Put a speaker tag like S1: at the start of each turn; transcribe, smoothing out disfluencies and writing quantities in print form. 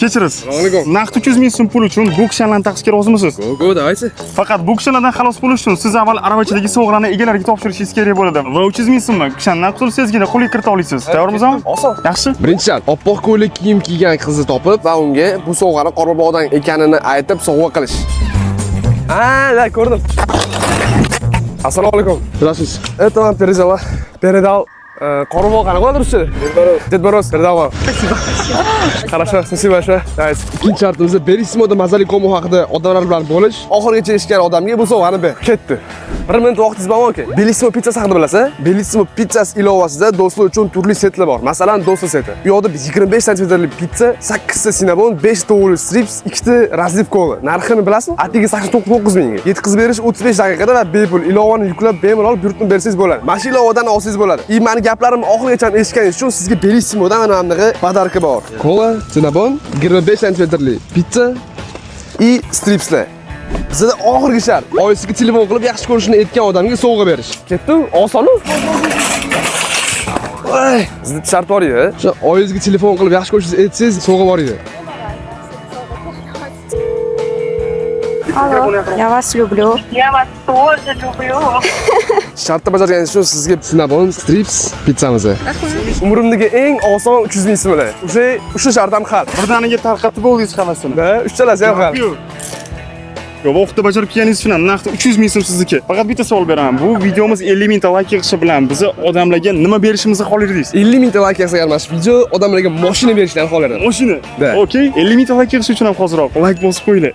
S1: Kechirasiz.
S2: Assalomu alaykum.
S1: Naqd 300 ming so'm pul uchun bu kishanlarni taqishga rozimisiz?
S2: Go, go, давайте.
S1: Faqat bu kishanlardan xalos bo'lish uchun siz avval aravachadagi sovg'alarni egalariga topshirishingiz kerak bo'ladi. Va 300 ming so'mni kishandan qutulsangizgina qo'lga kirita olasiz. Tayyormizmi?
S2: Oson.
S1: Yaxshi.
S2: Birinchi shart, oppoq ko'ylak kiyim kiygan qizni topib va unga bu sovg'ani Qorbobodan ekanini aytib sovg'a qilish. Ha, да, ko'rdim. Assalomu alaykum.
S3: Здравствуйте.
S2: Это вам передала. Передал Qorbobo qanaqa bo'ladi ruschada? Дед Мороз. Дед Мороз передал вам. Хорошо, спасибо большое. Давайте.
S3: Ikkinchi shartimizda Bellissimoda mazali kombo haqida odamlar bilan bo'lish.
S2: Oxirigacha eshitgan odamga bu sovg'ani ber. Ketdi. Bir minut vaqtingiz bormi, aka? Bellissimo pizzasi haqida bilasiz? Bellissimo pizzasi ilovasida do'stlar uchun turli setlar bor. Masalan, do'stlar seti. U yoqda 25 santimetrli pitsa, 8 ta sinabon, 5 tovuqli strips, 2 ta разлив kola. Narxini bilasizmi? Atigi 89 mingga. Yetkazib berish 35 daqiqada va bepul. Ilovani yuklab bemalol buyurtma bersangiz bo'ladi. Mana shu ilovadan olsangiz bo'ladi. И mani gaplarimni oxirigacha eshitganingiz uchun sizga Bellissimodan mana bunaqa подарка bor.
S3: Kola, sinabon, 25 santimetrli pitsa,
S2: И stripslar. Bizda oxirgi shart.
S3: Oyisiga telefon qilib yaxshi ko'rishini aytgan odamga sovg'a berish.
S2: Ketdi, osonu. Voy, bizda shart bor edi.
S3: O'sha oyingizga telefon qilib yaxshi ko'rishingizni aytsangiz, sovg'a bor edi.
S4: Алло, я вас люблю.
S5: Я вас тоже люблю.
S2: Shartni bajarganingiz uchun sizga
S3: Sinabon, strips, pizzamiz.
S2: Umrimdagi eng oson 300 ming so'mlar. O'sha uchta shart ham hal.
S1: Birdaniga tarqatib bo'ldingiz hammasini.
S2: Da, uchalasi ham hal.
S1: Yo'q. Yo'q, vaqtda bajarib kelganingiz uchun ham naqd 300 ming so'm sizniki. Faqat bitta savol beraman. Bu videomiz 50 mingta layk yig'ishi bilan bizni odamlarga nima berishimizni xohlardingiz?
S2: 50 mingta layk yig'sa agar mana shu video odamlarga mashina berishdan xohlardim.
S1: Mashina.
S2: Да.
S1: Okey, 50 mingta layk yig'ish uchun ham hoziroq layk bosib qo'yinglar.